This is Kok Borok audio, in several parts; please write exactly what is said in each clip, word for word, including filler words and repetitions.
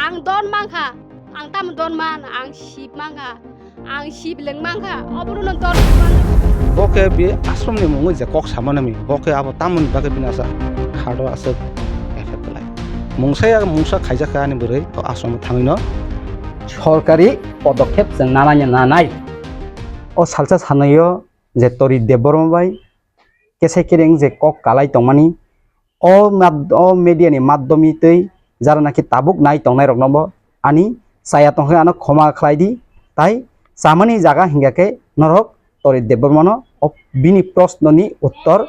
Ang don mankha, ang tamo don man, ang sip mankha, ang sip leng mankha, obono no don man. Bo khe bi ashram ni mungwi je kok samani mi, bo khe abo tamoni bagwi bini asa khado aswk effect khlai. Mungsa ya mungsa khaijak kha ani bwrwi o ashram thangwi no. Sorkari podokhep chwng nanai nanai. O salsa sanai o je Torit Debbarma bai kesai kereng je kok kalai tongmani, o mad-, o media ni maddomi tei jara naki tabuk nai tongnai rokno bo ani chaya tongkhe ano khoma khlai di, tai chamani jaga hingya khe norok Torit Debbarmano o bini proshno ni uttor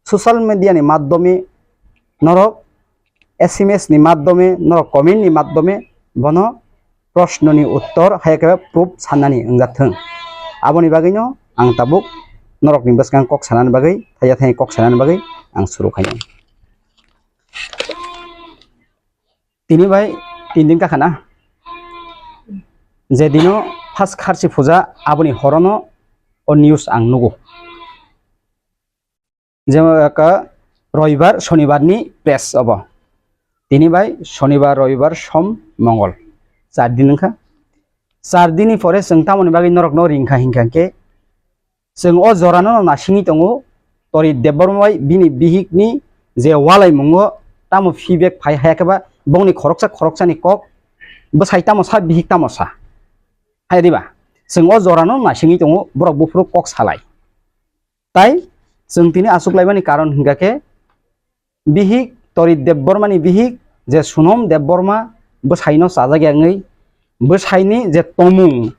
social media ni maddomi norok S M S ni maddomi norok comment ni maddomi bono proshno ni uttor hai khe proof sanani wngjak thung. Aboni bagwi no ang tabuk norok ni bwskang kok sanani bagwi, thaya thaya kok sanani bagwi ang suru khainai. Tini bai tin din kakhana. Je dino first kharchi puja aboni horono o news ang nugo. Jemon ka roibar, shonibar ni press obo. Tini bai shonibar, roibar, som, mongol. Char din wngkha. Char din ni pore chwng tamoni bagwi norok no ringkha hinkha hinkhe chwng o jora no nasingwi tongo. Torit Debbarma bai bini bihik ni je walai mungo tamo feedback phai haya khe ba bongni khoroksa khoroksa ni kok bwsai tamo sa bihik tamo sa. Hai diba? Chwng o jora no nasingwi tongo borok buphuru kok salai. Tai chwng tini achuk laimani karon hingkha khe bihik Torit Debbarmani bihik je Sunom Debbarma bwsaino chajak ya wngwi bwsaini je tomung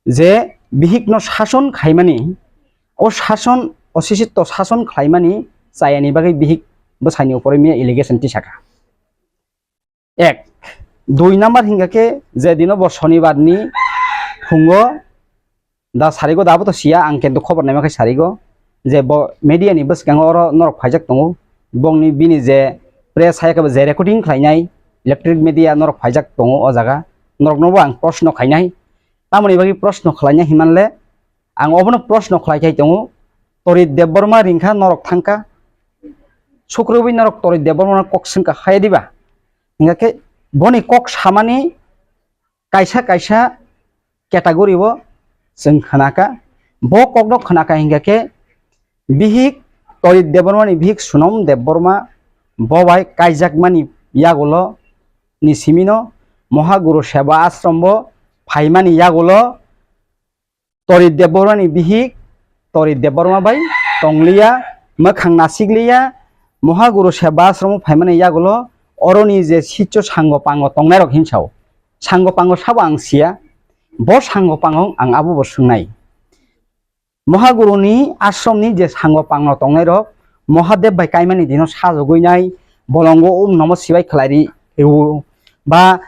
je bihikno sason khaimani o sason osisitto sason khlaimani chayani bagwi bihik bwsaini upore miya allegation tisakha. Ek, dui number hingkha khe je dino bo shonibar ni phungo da sarigo da abo to siya ang kintu khobor naima khe sarigo je bo media ni bwskango oro norok phaijak tongo bongni bini je press hai khe bo je recording khlainai electronic media norok phaijak tongo o jaga norok no bo ang proshno khainai tamoni bagwi proshno khlainai himanle ang obono proshno khlai khai tongo Torit Debbarma ringkha norok thangkha sukrubwi norok Torit Debbarma no kok swngkha hai diba. Hingkha khe boni kok samani kaisa kaisa category o chwng khnakha. Bo kokno khnakha hingkha khe bihik Torit Debbarmani bihik Sunom Debbarma bo bai kaijakmani yagulo ni simino Mohaguru Seba Ashram bo phaimani yagulo Torit Debbarmani bihik, Torit Debbarma bai tongliya, mwkhang nasikliya, Mohaguru Seba Ashram phaimani yagulo oroni je sitio sango pango tongnairok hinsao. Sango pango sabo ang siya, bo sango pango ang abo bo swngnai. Mohaguruni ashramni je sango pango tongnairok Mohadeb bai kaimani dino sajagwi nai, bolongo Om Namo Shivaya khlai ri, rw, ba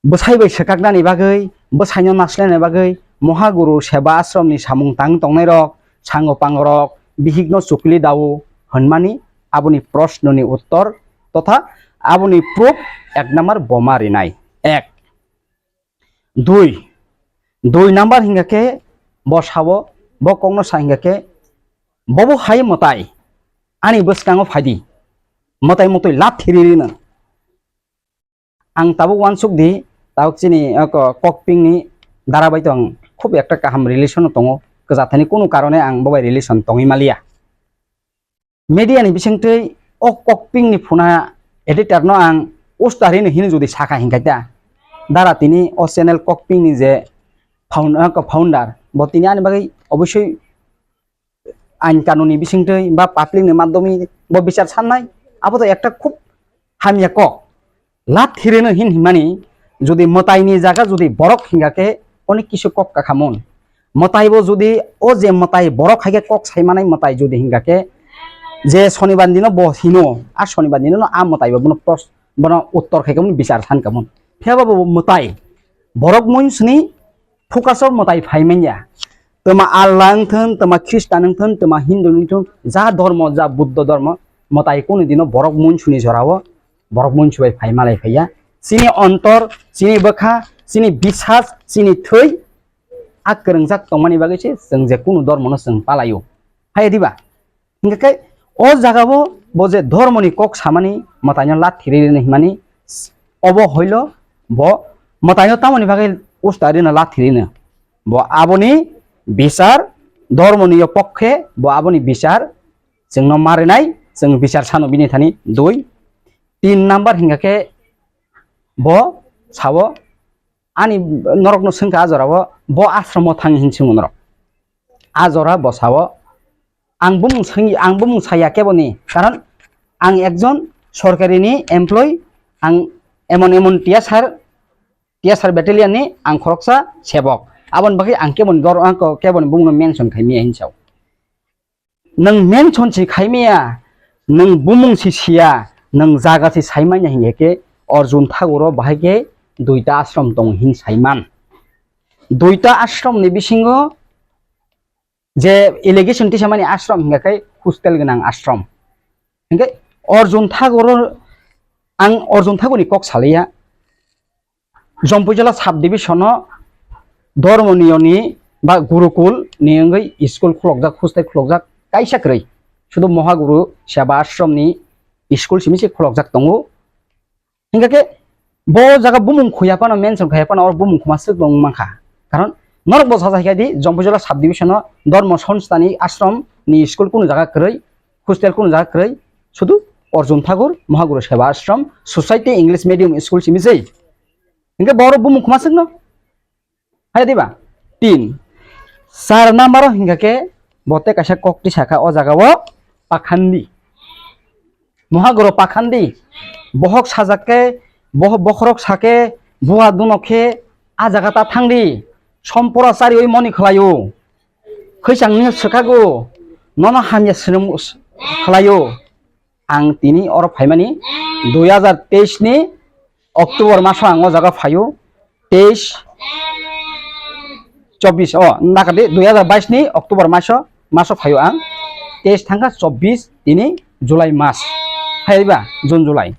bwsai bai swkaknani bagwi, bwsaino naslainani bagwi Mohaguru Seba Ashramni samung tang tongnairok, sango pangorok, bihikno chukli dao hwnmani aboni proshnoni uttor totha aboni proof ek number boma rinai. Ek. Dui. Dui number hingkha khe bo sao, bo kokno sa hingkha khe, bobo hai mwtai ani bwskango phaidi, mwtai mwtwi lathi ri rino. Ang tabuk uansuk di, tabuk chini, o, ko-, kokpingni dara bai to ang khub ekta kaham relation o tongo. Kwjathani kunu karone ang bo bai relation tongwi maliya. Media ni bisingtwi o kokpingni phuna editor no ang ustari no hino jodi sakha hinkhe ta, dara tini o channel kokpingni je found-, o, ko-, founder, bo tini ani bagwi obosoi ain kanuni bisingtwi ba public ni madhyome bo bichar sannai, abo to ekta khub hamya kok. Lathi rino hin himani jodi mwtai ni jaga jodi borok hinga khe onek kisu kok kakhamun. Mwtai bo jodi o je mwtai borok hai khe kok sai manai mwtai jodi hinga khe je sonibar dino bo hino, a sonibar dino no a mwtai bo bono pros-, bono uttor khai khe bono bichar san kamun. Phiya bo bo mwtai borok muinsini focus o mwtai phai manya. Tma Allah wngthun, tma Khristan wngthun, tma Hindu wngthun, ja dhormo, ja Buddho dhormo, mwtai kunu dino borok muinsuni jorao, borok muinsu bai phai malai phaiya. Chini ontor, chini bwkha, chini bisas, chini thwi, a kwrwngjak tongmani bagwi se chwng je kunu dhormono chwng palaio. Hai diba? Hingkhe khe o jagao bo je dhormoni kok samani mwtaino lathi ri rino himani obo hoilo Bo mwtaino tamoni bagwi usta rino lathi rino. Bo aboni bichar, dhormoni yo pokhe bo aboni bichar chwngno marinai, chwng bichar sano bini thani dui. Tin number hingkha khe bo sao, ani norokno swngkha a jorao, bo ashromo thang hin swngwi norok. A jora bo sao, ang bumung swngi, ang bumung saya keboni, karon ang ekjon sorkarini employee, ang emon emon T S R, T S R battalion ni ang khoroksa sebok. Aboni bagwi ang keboni dor-, ang ko-, keboni bumungno mention khai miya hin sao. Nwng mention si khai miya, nwng bumung si siya, nwng jaga si sai manya hinkhe khe Arjun Thakur o bahai khe duita ashram tongo hin sai man. Duita ashram ni bisingo je allegation tisamani ashram hingkha khe hostel gwnang ashram. Hingkhe Arjun Thakur o, ang Arjun Thakur ni kok salaiya. Jompuijala sub division o Dhormo Niyoni ba Gurukul ni wngwi school khulokjak, hostel khulokjak kaisa kwrwi. Sudu Mohaguru Seba Ashram ni school simi se khulokjak tongo. Hingkha khe bo jaga bumung khuya phano, mention khuya phano, oro bumung khuma swk tong mankha. Karon norok bo sajakha di, Jompuijala sub division o Dhormo Sanstha ni Ashram ni school kunu jaga kwrwi, hostel kunu jaga kwrwi, sudu Arjun Thakur Mohaguru Seba Ashram Society English Medium School simi se. Hingke borok bumung khuma swkno. Hai diba? Tin. Char number o hingka khe bo tei kaisa kok twi sakha o jaga o pakhandi. Mohaguru pakhandi. Bohok sajak khe, boh-, bokhorok sa khe, buha dunok khe, a jaga ta thangdi. Sompora chariwi moni khlaio. Khwichangni swkhago. Nono hamya swnam khlaio. Ang tini oro phaimani dui hajar teis ni October maso ang o jaga phaio, teis, chobbish o, nakadi dui hajar bais ni October maso, maso phaio ang, teis thangkha chobbish tini July mas, phaiba June July.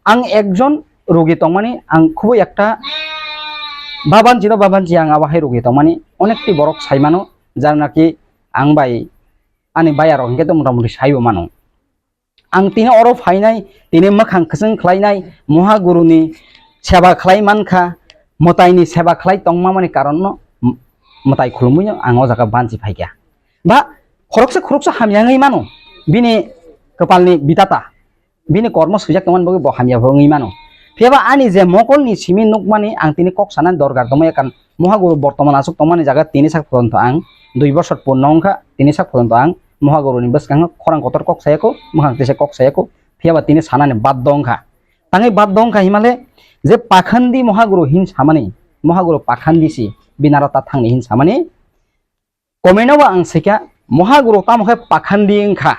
Ang ekjon rogi tongmani, ang khubui ekta babanchi no babanchi ang abo hai rogi tongmani, onekti borok sai mano, jar naki ang bai ani baya rok hingke to mota moti saibo mano. Ang tini oro phainai, tini mwkhang kwchwng khlainai, Mohaguruni seba khlai mankha, mwtaini seba khlai tongma mani karonno m-, mwtai khulumui no ang o jaga banchi phaikha. Ba khoroksa khoroksa hamya wngwi mano, bini kwpalni bitata, bini kormo swijak tongmani bagwi bo hamya bo wngwi mano. Phiyaba ani je mokolni simi nukmani ang tini kok sanani dorkar tongmaya kan, Mohaguru bortoman aswk tongmani jaga tini sak pojonto ang dui bosor purno wngkha, tini sak pojonto ang Mohaguruni bwskango khorang kotor kok sayako, mwkhang tisa kok sayako, phiyaba tini sanani baddo wngkha. Tangwi baddo wngkha himale je pakhandi Mohaguru hin samani, Mohaguru pakhandi si binara ta thangni hin samani, komeno bo ang saikha, Mohaguru tamo khe pakhandi wngkha.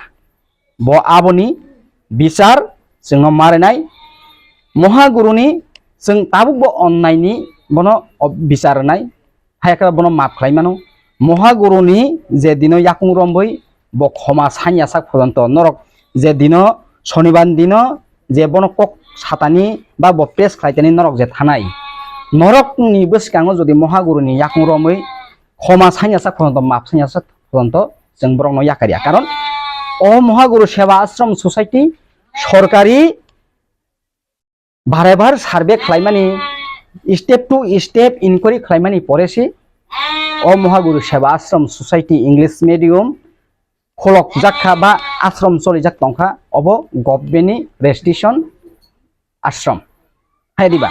Bo aboni bichar chwngno marinai. Mohaguruni chwng tabukbo onnaini bono o-, bichar rwnai. Hayakhe bono map khlai mano. Mohaguruni je dino yakung romwi bo khoma sanya sak pojonto norok je dino Shonibar dino je bono kok satani ba bo press khlaitani norok je thanai. Norokni bwskango jodi Mohaguruni yakung romwi khoma sanya sak pojonto, map sanya sak pojonto chwng borokno yakarya. Karon o Mohaguru Seba Ashram Society sorkari bare bar survey khlaimani, step to step inquiry khlaimani pore se o Mohaguru Seba Ashram Society English medium khulokjak kha ba ashram cholijak tongkha, obo government ni registration ashram. Hai diba?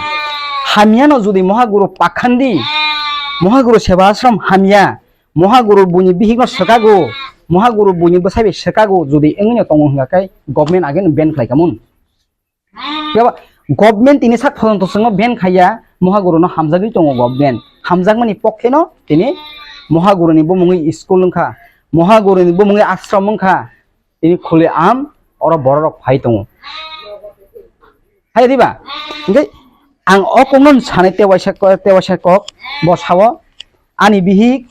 Hamya no jodi Mohaguru pakhandi, Mohaguru Seba Ashram hamya, Mohaguru buini bihik no swkago, Mohaguru buini bwsai bai swkago, jodi wngwi no tongo hwnka khe government ageno ban khlai kamun. Phiya ba government tini sak photon to chwngno ban khaiya, Mohaguru no hamjagwi tongo government. Hamjakmani pokhe no tini Mohaguru ni bumungwi school wngkha, Mohaguru ni bumungwi ashram wngkha, tini khuli am oro borok rok phai tongo. Hai diba? Hingke ang o kokno sanai tewaisa ko-, tewaisa kok bo sao ani bihik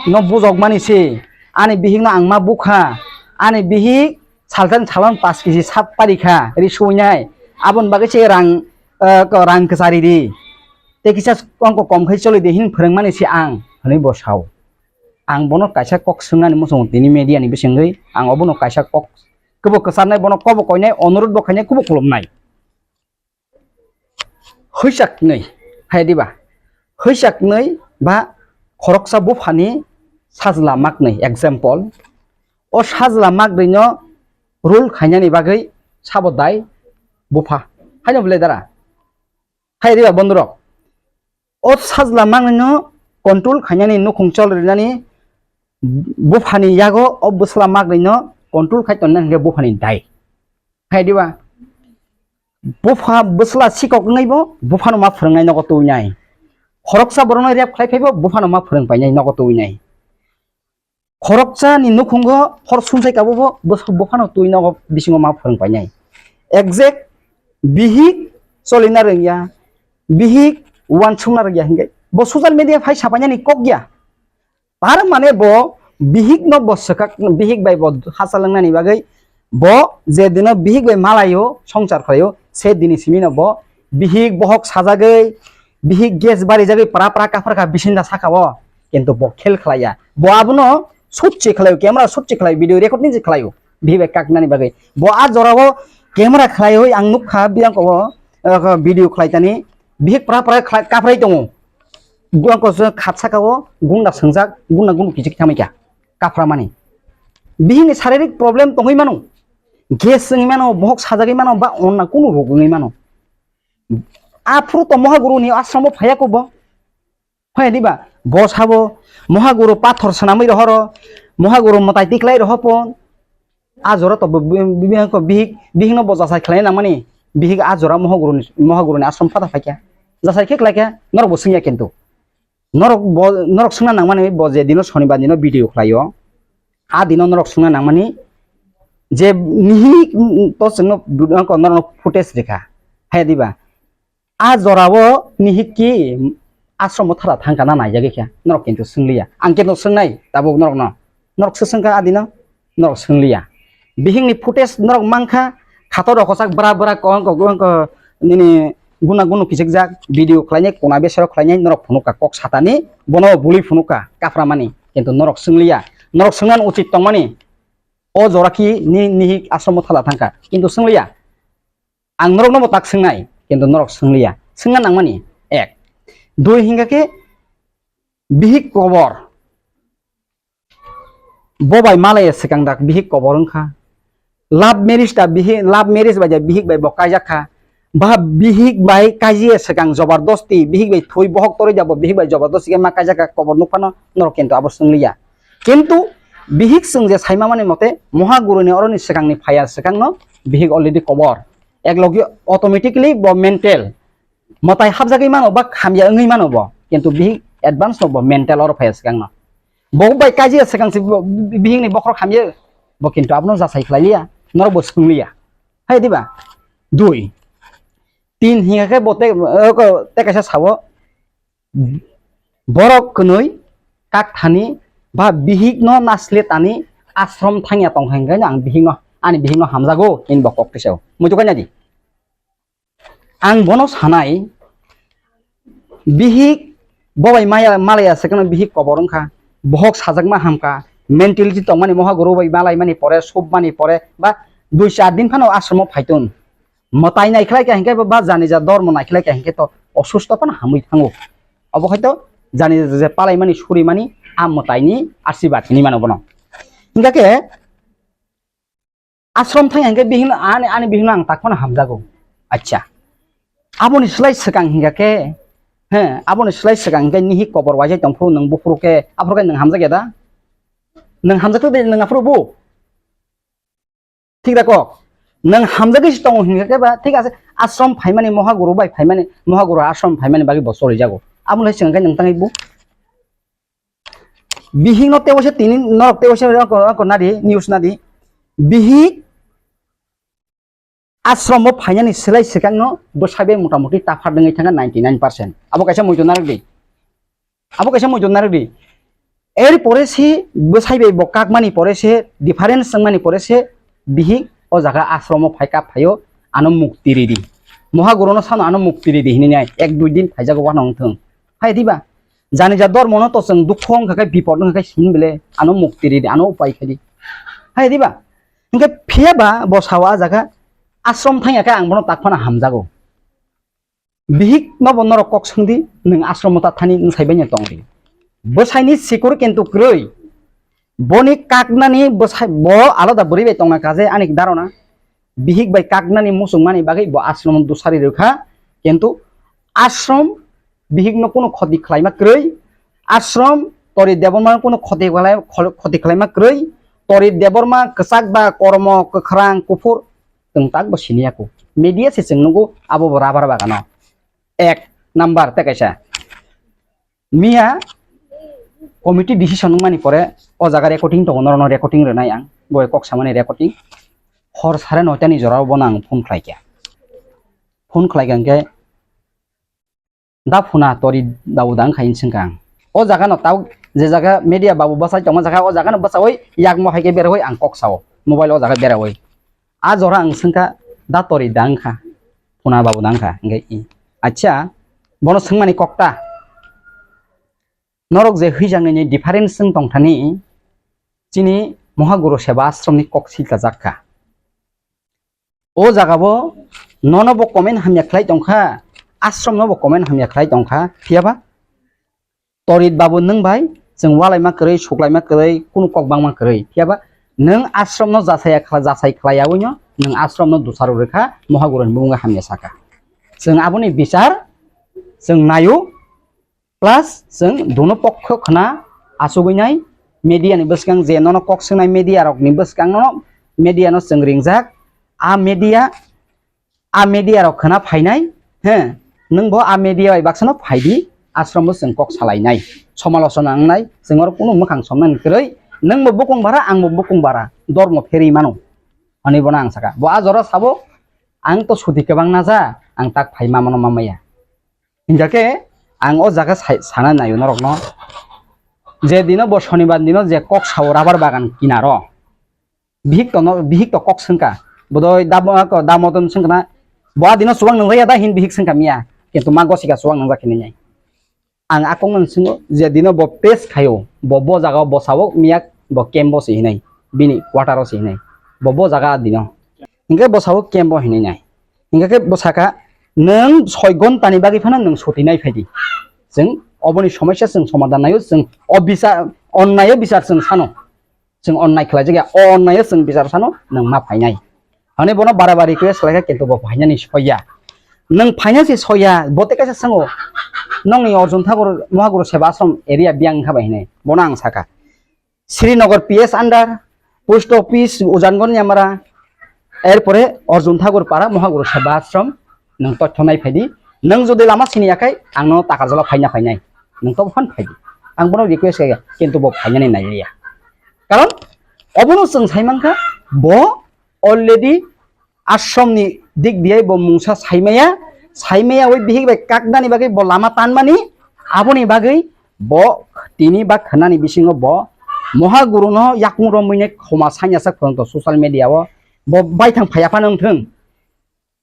no bujok mani se, ani bihik no ang ma bukha, ani bihik saltan salon paanch kg sap pari kha, ri suinai, aboni bagwi se rang, eh, ko rang kwchari ri, tei kisa kongko kom khai choli di hin phwrwng mani se ang, hwnwi bo sao. Ang bono kaisa kok swngnani muchungo tini media ni bisingwi, ang obono kaisa kok kwbo kwcharnai, bono kobo koinai, onurodh bo khainai, kwbo khulumnai. Hwichaknwi, hai diba? Hwichaknwi ba khoroksa buphani sajla maknwi, example. O sajla maknwino rule khainani bagwi sabo dai bupha. Haino belai dara? Hai diba bondhurok? O sajla maknwino control khainani, nukhung chol rinani buphani yago o bwsla maknwino control khai tonna hwnkhe buphani dai. Hai diba? Bupha bwsla sikok wngwi bo buphano ma phwrwngnai nogo tubunai. Khoroksa borokno rape khlai phai bo buphano ma phwrwng painai nogo tubunai. Khoroksa ni nukhungo hor sumsai kabo bo bus-, buphano twi nogo bisingo ma phwrwng painai. Exact bihik cholina rwngya, bihik uansukna rwngya hwnkhe bo social media phai sapainani kok ya. Tar mane bo bihik no bo swkak, bihik bai bo hachal wngnani bagwi bo je dino bihik bai malaio, songchar khlaio, se dini simi no bo bihik bohok sajagwi, bihik gas barijagwi pra pra kaphar kha bisinda saka o, kintu bo khel khlaiya. Bo abono sut se khlaio, camera sut se khlaio, video record ni se khlaio, bihik bai kaknani bagwi. Bo a jora o camera khlaiwi ang nukha, biyang ko, o, video khlaitani, bihik pra pra khlai, kaphrai tongo. Gua ko se khat saka o gunda swngjak, gunda gundu kichik thamai kha, kaphra mani. Bihini saririk problem tongwi mano, gas wngwi mano, bohok sajagwi mano, ba onna kunu rok wngwi mano. Aphuru to Mohaguru ni ashram o phaiya ko bo. Phai diba? Bo sabo Mohaguru pathor swnamwi rohoro, Mohaguru mwtai tiklai rohopon. A jora to bo bi-, bi-, bihik, bihikno bo jasai khlai nangmani, bihik a jora Mohaguruni, Mohaguruni ashram phata phaikha. Jasai khe khlaikha, norok bo swngya kintu. Norok bo, norok swngna nangmani bo je dino Shonibar dino video khlaio. A dino norok swngna nangmani je nihik to chwngno norokno footage rikha. Hai diba? A jorao nihikki ashromo thara thangkha na naijagwi khe norok kintu swngliya. Ang kintu swngnai tabuk norokno. Norok se swngkha adino, norok swngliya. Bihikni footage norok mankha, khato rok kwchak bra bra ko, ko, ko, ko, nini guna gunu kichikjak video khlainai, kuna besero khlainai norok phunukha kok satani, bono bului phunukha kaphramani. Kintu norok swngliya. Norok swngnani uchit tongmani. O jora ki ni, nihik ashromo thala thangkha. Kintu swngliya. Ang norokno bo tak swngnai, kintu norok swngliya. Swngna nangmani, ek. Dui hingkha khe bihik kobor. Bo bai malaya swkang dak bihik kobor wngkha. Love marriage ta bihik, love marriage bai ja bihik bai bo kaijak kha. Ba bihik bai kaijiya swkang jobardosti, bihik bai thwi bohok torwi ja bo bihik bai jobardosti khe ma kaijak kha kobor nukphano norok kintu abo swngliya. Kintu bihik chwng je saima mani mote Mohaguruni oroni swkangni phaiya swkangno bihik already kobor. Ek logi automatically bo mental. Mwtai hapjagwi mano ba hamya wngwi mano bo. Kintu bihik advance no bo mental oro phaiya swkang no. Bo bai kaijia swkang se bo bihik ni bokhorok hamya bo kintu abono jasai khlai liya. Norok bo swng liya. Hai diba? Dui. Tin hingkha khe bo te, eh, ko, te kaisa sabo. Borok kwnwi kak thani ba bihik no nasle tani ashram thangya tong kha hingkhe ang bihik no, ani bihik no hamjago, hini bo kok tisa o. Muitu kanya di. Ang bono sanai, bihik bo bai maya, malaya se kano bihik kobor wngkha, bohok sajakma hamkha, mentality tongmani Mohaguru bai malaimani pore, submani pore, ba dui char din phano ashromo phaitun. Mwtai naikhlai kha hinkhe ba janija dormo naikhlai kha hinkhe to osusto phano hamwi thango. Obo hai to janija je palaimani, surimani, a mwtaini asirwad hinwi mano bono. Hinkhe khe, ashram thang hinkhe bihikno ani, ani bihikno ang tak phano hamjago. Acha. Aboni slai swkang hinkha khe, he, aboni slai swkang hinkhe nihik kobor waijak tong phuru nwng buphuru khe, aphuru khe nwng hamjakya da? Nwng hamjakya de nwng aphuru bu? Thik da kok? Nwng hamjagwi se tongo hinkha khe ba, thik ase, ashram phaimani, Mohaguru bai phaimani, Mohaguru ashram phaimani bagwi bo cholijago. Aboni slai swkang khe nwng tangwi bu? Bihik no tei waisa tini norok tei waisa ko, ko nadi, news nadi. Bihik ashram o phainani slai swkang no bwsai bai mota moti taphar dengwi thangkha ninety nine percent. Abo kaisa muitu narwk di. Abo kaisa muitu narwk di. Er pore se bwsai bai bo kakmani pore se, difference wngmani pore se bihik o jaga ashram o phai kap phaio, ano mukti ridi. Mohaguru no sano ano mukti ridi hinwi nai ek dui din phaijago wano wngthung. Hai diba? Jani ja dormo no to chwng dukho wngkha khe, bipod wngkha khe, sini bele ano mukti ridi, ano upai khe di. Hai diba? Hinkhe phiya ba bo sao a jaga ashram thangya khe ang bono tak phano hamjago. Bihik no bo norok kok swng di, nwng ashram ta thani nwng sai bai tong di. Bwsai ni sikur kintu kwrwi. Boni kaknani bwsai bo alada bwrwi bai tongna kaje ani dharona. Bihik bai kaknani muchung mani bagwi bo ashram dusari rwkha. Kintu ashram bihik no kunu khoti khlaima kwrwi. Ashram tori debonma kunu khoti khlai-, khoti khlaima kwrwi. Tori debonma kwchak ba kormo kwkhrang kuphur twng tak bo siniya ku. Media se chwng nugo abo bo rabar bagano. Ek number te kaisa. Miya committee decision wngmani pore o jaga recording tongo, norokno recording rwnai ang, bo kok samani recording. Hor sare noita ni jora o bono ang phone khlai kha. Phone khlai kha hwnkhe, "Da phuna tori dabu da wngkha," hinwi swngkha ang. O jaga no tau je jaga media babu bwsai tongma jaga, o jaga no bwsaui yakmo hai khe beraui ang kok sao, mobile o jaga beraui. A jora ang swngkha, "Da tori da wngkha, phuna babu da wngkha?" Hingkhe i, "Acha, bono swngmani kok ta? Norok je hwijak nini difference wng tongthani, chini Mohaguru Seva Ashram ni kok silchajak kha. O jaga bo nono bo comment hamya khlai tongkha, ashram no bo comment hamya khlai tongkha, phiya ba?" Torit babu nwng bai chwng walaima kwrwi, suklaima kwrwi, kunu kok bangma kwrwi. Phiya ba nwng ashram no jasaya khla-, jasai khlai yaui no nwng ashram no dusaro rwkha, Mohaguru ni bumung hamya saka. Chwng aboni bichar chwng naio, plus chwng duno pokho khna achugwi nai, media ni bwskang je nono kok swngnai media rok ni bwskang no, media no chwng ringjak, a media a media rok khna phainai, he, nwng bo a media bai baksa no phai di, ashram bo chwng kok salai nai, somalochona wng nai, chwng oro kunu mwkhang somnani kwrwi, nwng bo bukung bara, ang bo bukung bara, dormo pherwi mano, hwnwi bono ang saka. Bo a jora sabo, "Ang to suti kwbang na ja, ang tak phai ma mano ma maya." Hingkha khe ang o jaga sai-, sana naio norokno, je dino bo shonibar dino je kok sao rabar bagan kinaro, bihik to no, bihik to kok swngkha. Bodoi damo-, ko damoton swngkha na, "Bo adino chuwak nwngjak ya da?" hin bihik swngkha miya. Kintu ma gosika chuwak nwngjak hinwi nai. Ang a kok no swngwi, je dino bo press khaio, bo, bo jaga o bwsao miya, bo camp o se hinai, bini quarter o se hinai. Bo, bo jaga dino. Hingkhe bwsao camp o hinwi nai. Hingkhe khe bwsaka, "Nwng soi ghonta ni bagwi phano nwng suti nai phai di. Chwng oboni somosya chwng somadhan naio, chwng o bichar, onnai o bichar chwng sano." Chwng onnai khlaijak ya, o onnai o chwng bichar sano nwng ma phainai. Hwnwi bono bara bara request khlaikha, kintu bo phainani soya. Nwng phaina se soya, bo tei kaisa swngo, "Nokni Arjun Thakur Mohaguru Seva Ashram area biyang wngkha bai?" hinwi. Bono ang saka, "Srinagar P S under, post office Ujangon Yamara, erpore Arjun Thakur Para Mohaguru Seva Ashram, nwng tothonai phaidi, nwng jodi lama sini yakhai, ang no Takarjala phaina phainai, nwng to phan phaidi." Ang bono request kaya, kintu bo phainani naiya. Karon obono chwng saimankha, bo already ashram ni dik diye bo mungsa saimaya, saimaya oi bihik bai kaknani bagwi bo lama tanmani, aboni bagwi bo tini ba khwnani bisingo bo Mohaguru no yakung romwi ne khoma sanya sak phone to social media o, bo baithang phaya phano wngthwng.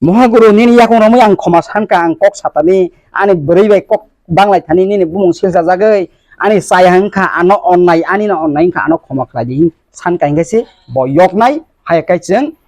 Mohaguru nini yakung romwi ang khoma sanka, ang kok satani, ani bwrwi bai kok banglai thani nini bumung silsa jagwi, ani chaya wngkha ano onnai, ani no onnai wngkha ano khoma khlai di, sanka hingkhe se bo yoknai, hai kai chwng